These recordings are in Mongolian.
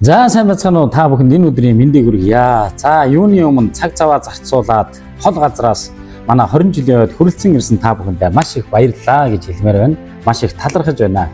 За сайн байцгаана уу, та бүхэнд энэ өдрийн мэндийг хүргье. За юуны өмнө цаг заваа зарцуулаад хол газраас манай 20 жилийн үед хүрэлцэн ирсэн та бүхэндээ маш их баярлалаа гэж хэлмээр байна. Маш их талархаж байна.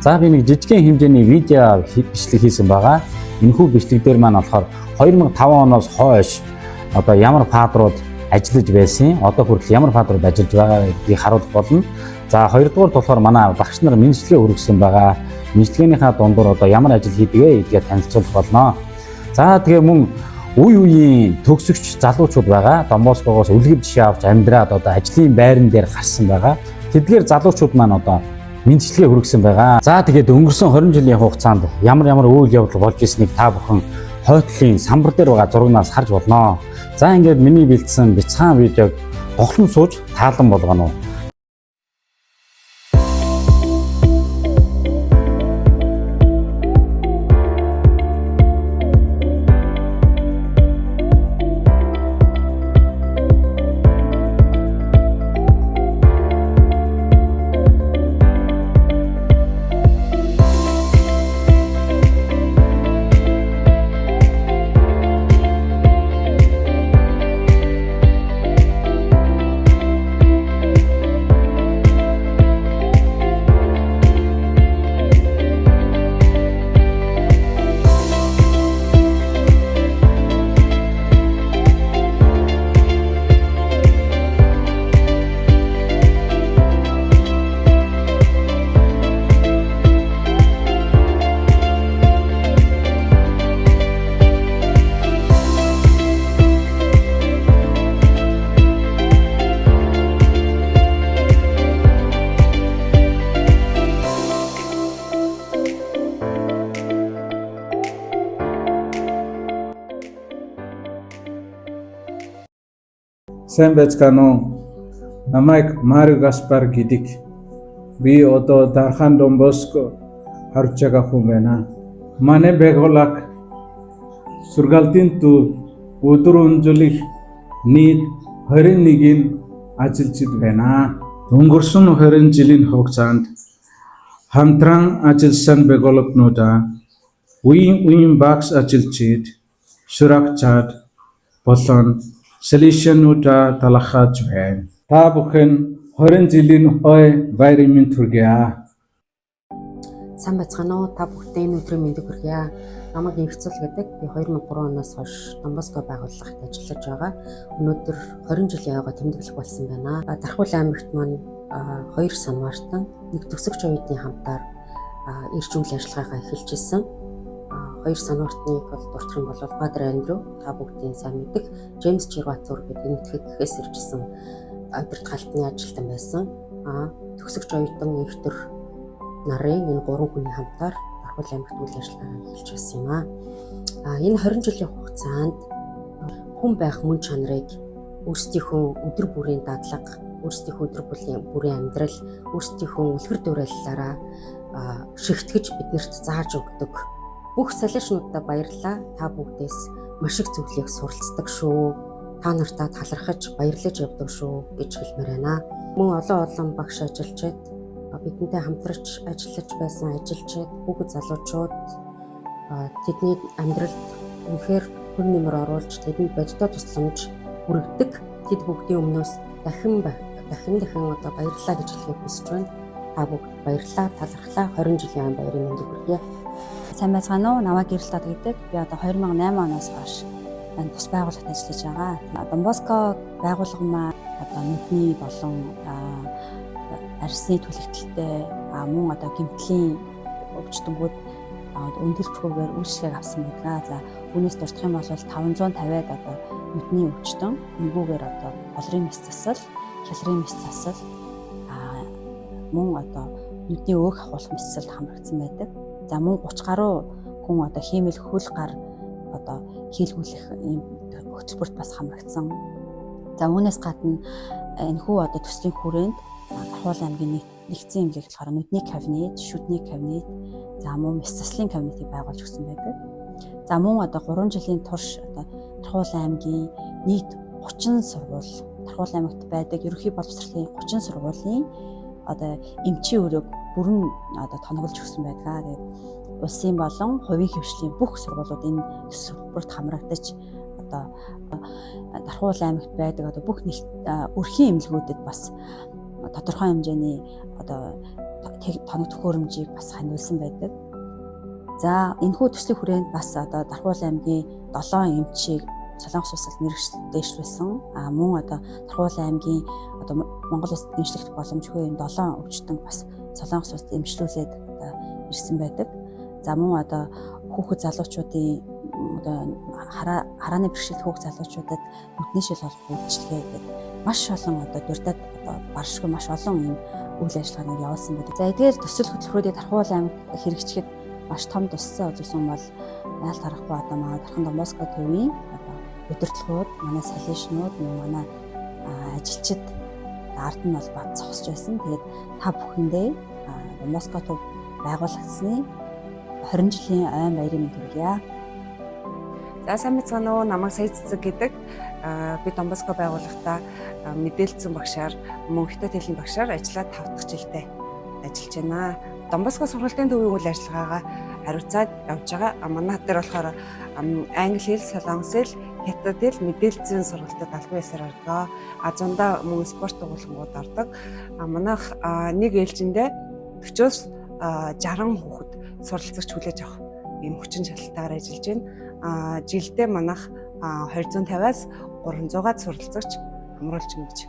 За би нэг жижигхэн хэмжээний видео бичлэг хийсэн байгаа. Энэхүү бичлэг дээр маань болохоор 2005 оноос хойш одоо ямар падрууд ажиллаж байсан, одоо хүртэл ямар падрууд ажиллаж байгааг харуулах болно. За хоёрдугаар болохоор манай багш нар мэнчилгээ хүргэсэн байгаа. Мэнчилгээнийхээ дундуур одоо ямар ажил хийдэг вэ гэдгээ танилцуулах болно. За тэгээ мөн үе үеийн төгсөгч залуучууд байгаа. Дон Боскогоос үлгэр жишээ авч амьдраад одоо ажлын байран дээр гарсан байгаа. Тэдгээр залуучууд маань одоо мэнчилгээ хүргэсэн байгаа. За тэгээд өнгөрсөн 20 жилийн хугацаанд ямар ямар үйл явдал болж ирснийг та бүхэн хойтлын самбар дээр байгаа зурагнаас харж болно. За ингээд миний бэлдсэн бяцхан видеог голхон сууж таалан болгоно. Сайн байцгаана уу? Намайг Марио Гаспар гэдэг. Би одоо Дархан Дон Боско харж байгаа хүн байна. Манай байгууллага сургаалтын төв өдөр өнжлөх нийт 21 ажилчид байна. Өнгөрсөн 20 жилийн хугацаанд хамтран ажилласан байгууллагуудаа үеийн үеийн багш ажилчид, сурагчид болон солиушнуудаа талархаж байна. Та бүхэн 20 жилийн ой баярын мэнд хүргье. Сайн байцгаана уу? Та бүхэндээ энэ өдрийн мэндийг хүргье. Намайг Инхцэл гэдэг. Би 2003 оноос хойш Дон Боско байгууллагт ажиллаж байгаа. Өнөөдөр 20 жилийн ойгоо тэмдэглэх болсон байна. Дархуул аймагт маань хоёр санваартан нэг төгсөгч оюутны хамтаар ирж үйл ажиллагаагаа эхэлж исэн. Хоёр санваартныг бол дурдах юм бол Бадар Андрю, та бүгдийн сайн мэдэх Джеймс Чирватур гэдэг Энэтхэхээс ирж исэн удирдах алтны ажилтан байсан. Төгсөгч оюутан Инхтэр нарын энэ гурван хүний хамтаар Дархуул аймагт үйл ажиллагаа эхэлж байсан юм аа. Энэ 20 жилийн хугацаанд хүн байх мөн чанарыг өөрсдийнхөө өдөр бүрийн дадлага, өөрсдийнхөө өдөр бүрийн амьдрал, өөрсдийнхөө үлгэр дуурайллаараа шигтгэж биднэрт зааж өгдөг. Бүх салишнуудаа баярлалаа. Та бүгдээс маш их зүйлийг суралцдаг шүү. Та нартаа талархаж баярлаж явдаг шүү гэж хэлмээр байна. Мөн олон олон багш ажилчид, бидэнтэй хамтарч ажиллаж байсан ажилчид, хүүхэд залуучууд тэдний амьдралд үнэхээр хөр нэмэр оруулж тэдэнд бодиттой тусламж хүргэдэг. Тэд бүгдийн өмнөөс дахин дахин дахин одоо баярлалаа гэж хэлэхийг хүсэж байна. Та бүгд баярлалаа, талархлаа. 20 жилийн ам баярын мэндийг хүргье. Сайн байцгаана уу? Намайг Гэрэлтод гэдэг. Би одоо 2008 оноос хойш энэ тус байгууллагт ажиллаж байгаа. Дон Боско байгууллага маань одоо нүдний болон арьсны түлэгдэлтэй, мөн одоо гэмтлийн өвчтөнгүүд өндөрлөлтгүйгээр үйлчлэгийг авсан байдаг. За үүнээс дурдах юм бол 550-ад одоо нүдний өвчтөн энгүүгээр одоо голрын мэс засал, хялрын мэс засал, мөн одоо нүдний өөх ахуулах мэс засалд хамрагдсан байдаг. За мөн 30 гаруй хүн одоо хиймэл хөл гар одоо хийлгүүлэх ийм хөтөлбөрт бас хамрагдсан. За үүнээс гадна энэхүү одоо төслийн хүрээнд Дархуул аймгийн нэгдсэн эмнэлэг болохоор нүдний кабинет, шүдний кабинет, за мөн мэс заслын кабинетыг байгуулж өгсөн байдаг. За мөн одоо 3 жилийн турш одоо Дархуул аймгийн нийт 30 сургууль, Дархуул аймагт байдаг ерөнхий боловсролын 30 сургуулийн одоо эмчийн өрөөг бүрэн одоо тоноглож өгсөн байдаг. Тэгээд Улсын болон хувийн хэвшлийн бүх сургуулиуд энэ төсөл хөтөлбөрт хамрагдаж одоо Дархуул аймагт байдаг одоо бүх өрхийн эмнэлгүүдэд бас тодорхой хэмжээний одоо тоног төхөөрөмжийг бас хандуулсан байдаг. За, энэхүү төслийн хүрээнд бас одоо Дархуул аймгийн 7 эмчийг Солонгос улсад мэргэжил дэвшлүүлсэн. А мөн одоо Дархуул аймгийн одоо Монгол улсад эмчлэх боломжгүй юм 7 өвчтөн бас Солонгос улсад эмчлүүлээд одоо ирсэн байдаг. За, мөн одоо хүүхэд залуучуудын одоо харааны бэрхшээл хүүхэд залуучуудад нүдний шил олох үйлчилгээ гэдэг маш олон одоо дурдаад одоо баршгүй маш олон юм үйл ажиллагааныг явуулсан байдаг. За, эдгээр төсөл хөтөлбөрүүдийг Дархуул аймагт хэрэгжихэд маш том тусалсан үзүүлсэн бол яалт харахгүй одоо манай Дархан Дон Боско төвийн одоо удирдлагууд, манай салишнууд, манай ажилчид ард нь бол бат зогсож байсан. Тэгээд та бүхэндээ Дон Боско төв байгуулагдсны 20 жилийн ойн баярын мэнд хүргье. За, сайн байцгаана уу? Намайг Сая Цэцэг гэдэг. Би Дон Боско байгууллагатаа мэдээлцэн багшаар, мөн хятад хэлний багшаар ажиллаад 5 дахь жилдээ ажиллаж байна. Дон Боско сургалтын төвийн үйл ажиллагаагаа хариуцаад явж байгаа. Манай дээр болохоор англи хэл, солонгос хэл, хятад хэл, мэдээлцэн сургалтад албан ёсоор ордог. А зундаа мөн спорт угуулгууд ордог. Манайх нэг ээлжиндээ 40-оос 60 хүүхэд суралцагч хүлээж авах ийм хүчин чадалтайгаар ажиллаж байна. Жилдээ манайх 250-аас 300-аад суралцагч хамруулж ингэж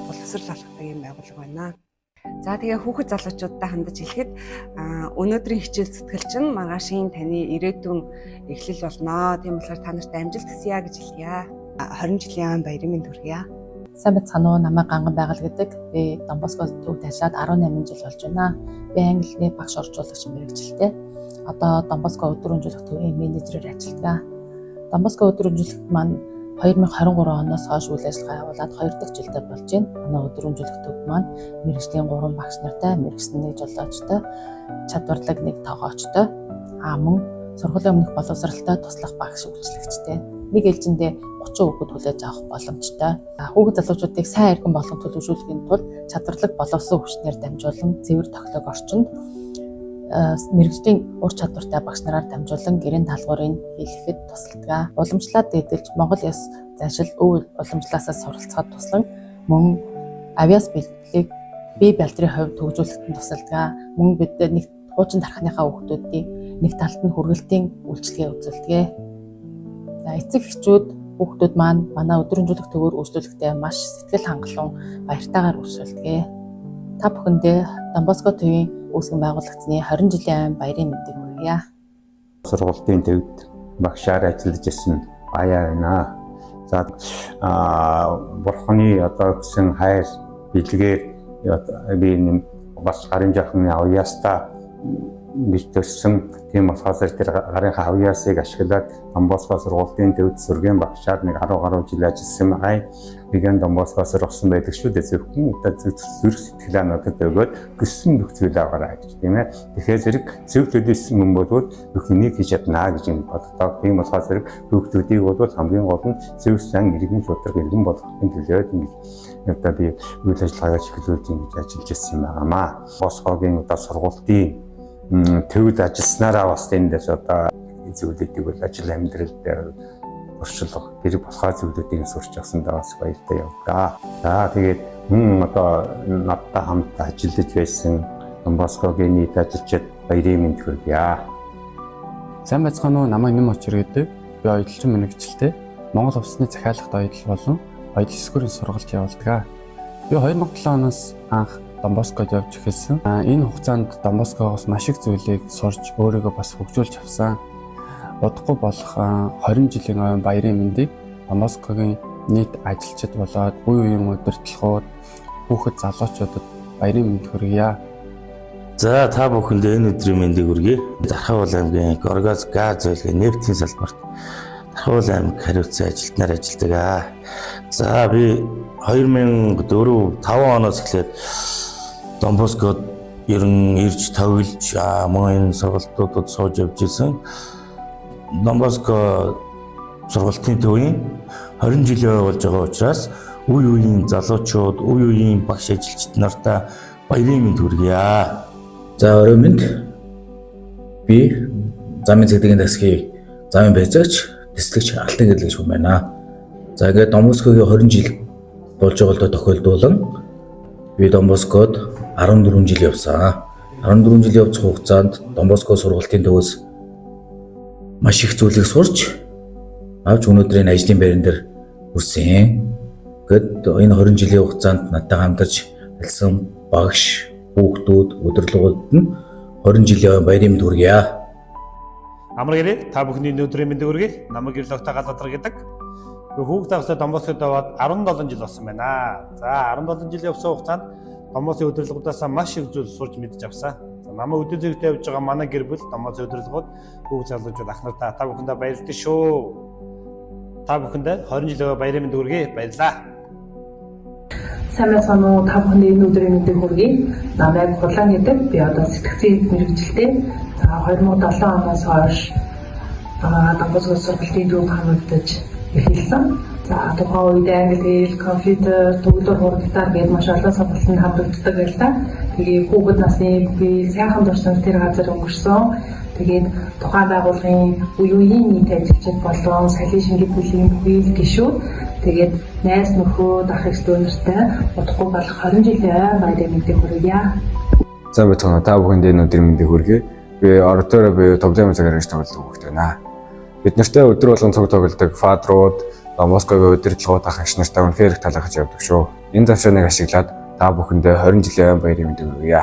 боловсрол олгодог юм байгууллага байна. За, тэгээ хүүхэд залуучуудтай хандаж хэлэхэд өнөөдрийн хичээл зүтгэл чинь маргаашийн таны ирээдүйн эхлэл болно. Тийм болохоор та нарт амжилт хүсье гэж хэлье. 20 жилийн баярын мэнд хүргье. Сайн байцгаана уу? Намайг Ганган Байгаль гэдэг. Би Дон Боско төвд ажиллаад 18 жил болж байна. Би англи хэлний багш орчуулагч мэргэжилтэй. Одоо Дон Боско өдөр өнжүүлэх төвийн менежерээр ажилладаг. Дон Боско өдөр өнжүүлэх маань 2023 оноос хойш үйл ажиллагаа явуулаад 2 дахь жилдээ болж байна. Манай өдөр өнжүүлэх төв маань мэргэжлийн 3 багш нартай, мэргэжлийн нэг жолоочтой, чадварлаг нэг тогоочтой, мөн сургуулийн өмнөх боловсралтай туслах багш үйлчлэгчтэй. Нэг ээлжиндээ 30 хүүхэд хүлээж авах боломжтой. Хүүхэд залуучуудыг сайн эргэн болгон төлөвшүүлэхийн тулд чадварлаг боловсон хүчнээр дамжуулан цэвэр тохилог орчинд мэргэжлийн ур чадвартай багш нараар дамжуулан гэрийн даалгаврыг хийлгэхэд тусалдаг. Уламжлаад дээдэлж Монгол ёс заншил өв уламжлаасаа суралцахад туслан мөн авиас бэлтгэлийг бие балдрын хувьд хөгжүүлэхэд нь тусалдаг. Мөн бид нэг хуучин дархныхаа хүүхдүүдийн нэг талд нь хүргэлтийн үйлчилгээ үзүүлдэг. За, эцэг эхчүүд хүүхдүүд маань манай өдрөнжүүлэх төвөөр үйлчлүүлэхдээ маш сэтгэл хангалуун баяртайгаар үйлчлүүлдэг. Та бүхэндээ Дон Боско төвийн үүсгэн байгуулагдсаны 20 жилийн ойн баярын мэндийг хүргье. Сургалтын төвд багшаар ажиллаж исэн баяа байна. За, бурхны одоо өгсөн хайр бэлгээр би нэг бас гарын жаахан авьяастай гэж төрсөн. Тийм болохоор тэр гарынхаа авьяасыг ашиглаад Дон Боско сургуулийн төвд сүргийн багшаар нэг 10 гаруй жил ажилласан байгаа. Нэгэн Дон Боско сургасан байдаг шүү дээ. Зөвхөн одоо зүрх сэтгэлээ надад өгөөд хүссэн бүх зүйлээ аваарай гэж, тийм ээ. Тэгэхээр зэрэг зөв төлөвлөсөн хүн болвол бүх юмыг хийж чаднаа гэж юм боддог. Тийм болохоор зэрэг хүүхдүүдийг бол хамгийн гол нь зөв сайн иргэн шударга иргэн болгохын төлөө ингэж одоо би үйл ажиллагаагаа чиглүүлж ингэж ажиллаж ирсэн юм байгаамаа. Босгогийн одоо сургуулийн төвд ажилласнараа бас эндээс одоо зүйлүүдийг бол ажил амьдрал дээр туршлага хэрэг болохоо зүйлүүдийг сурч авсандаа бас баяртай явдаг. За, тэгээд мөн одоо надтай хамт ажиллаж байсан Дон Босгогийн нийт ажилчид баярын мэнд хүргье. Сайн байцгаана уу? Намайг Нэм Очир гэдэг. Би оёдлчин мэргэжилтэй. Монгол увсны захиалгад оёдол болон оёдол эсгүүрийн сургалт явуулдаг. Би 2007 оноос анх Дон Боскод явж эхэлсэн. Энэ хугацаанд Дон Боскогоос маш их зүйлийг сурч өөрийгөө бас хөгжүүлж авсан. Удахгүй болох 20 жилийн ойн баярын мэндийг Дон Боскогийн нийт ажилчид болоод үе үеийн удирдлагууд, хүүхэд залуучуудад баярын мэнд хүргье. За, та бүхэнд энэ өдрийн мэндийг хүргэе. Дархавуул аймгийн Горгаз газ ойлгийн нефтийн салбарт Дархавуул аймаг хариуцсан ажилтнаар ажилладаг. За, би 2004 5 оноос эхлээд Дон Боскод ер нь ирж тоглож мөн энэ сургалтуудад сууж явж исэн. Дон Боско сургалтын төвийн 20 жилийн болж байгаа учраас үе үеийн залуучууд, үе үеийн багш ажилчид нартаа баярын мэнд хүргье. За, орой мэнд. Би замын цэгдгийн таксигийн замын байцаагч, тэслэгч Алтан гэрэл гэж хүн байна. За, ингээд Дон Боскогийн 20 жил болж байгaalтай тохиолдуулан би Дон Боскод 14 жил явсан. 14 жилийн явц хугацаанд Дон Боско сургалтын төвөөс маш их зүйлийг сурч авч өнөөдрийн ажлын байран дээр хүрсэн. Гэт энэ 20 жилийн хугацаанд надтай хамтарч ажилласан багш, хүүхдүүд, удирдлагууд нь 20 жилийн баярын мэнд хүргье. Амар гэрээ, та бүхний өнөөдрийн мэндийг хүргэе. Намайг Гэрэл Галадар гэдэг. Би хүүхд тавсаа Дон Боскод яваад 17 жил болсон байна. За, 17 жил явсан хугацаанд Дон Боскын удирдлагуудаас маш их зүйл сурч мэдэж авсан. За, намайг өдөр зэрэгтэй явж байгаа манай гэр бүл, Дон Боскын удирдлагууд, хүүхд залуучууд, ах нар та бүхэндээ баярлалаа шүү. Та бүхэндээ 20 жилийн баярын мэнд хүргэе. Баярлалаа. Сайн байцгаана уу? Та бүхэнд энэ өдрийн мэндийг хүргэе. Намайг Хулан гэдэг. Би одоо сэтгцийн мэргэжилтэй. За, 2007 оноос хойш Дон Боско сургалтын төвд хамрагдаж эхэлсэн. За, тухайн үед англи хэл, компьютер, төгөлдөр хуур, гитар гээд маш олон сургалтанд хамрагддаг байлаа. Тэгээ хүүхэд насны бүхий сайхан дурсамж тэр газар өнгөрсөн. Тэгээд тухайн байгууллагын үе үеийн нийт ажилчид болон соёлын шингэн бүлийн бүхий л гишүүд, тэгээд найз нөхөд, ах эгч дүү нартай удахгүй болох 20 жилийн ойн баярын мэндийг хүргье. За, байцгаана. Та бүхэнд энэ өдрийн мэндийг хүргэе. Би ораторио буюу тоглоом цагаар гэж тоглодог хүүхэд байна. Бид нартай өдөр болгон цуг тоглодог father ууд, Дон Боскогийн удирдлагууд, ах эгч нартай үнэхээр их талархаж явдаг шүү. Энэ завшааныг ашиглаад та бүхэндээ 20 жилийн ойн баярын мэндийг хүргье.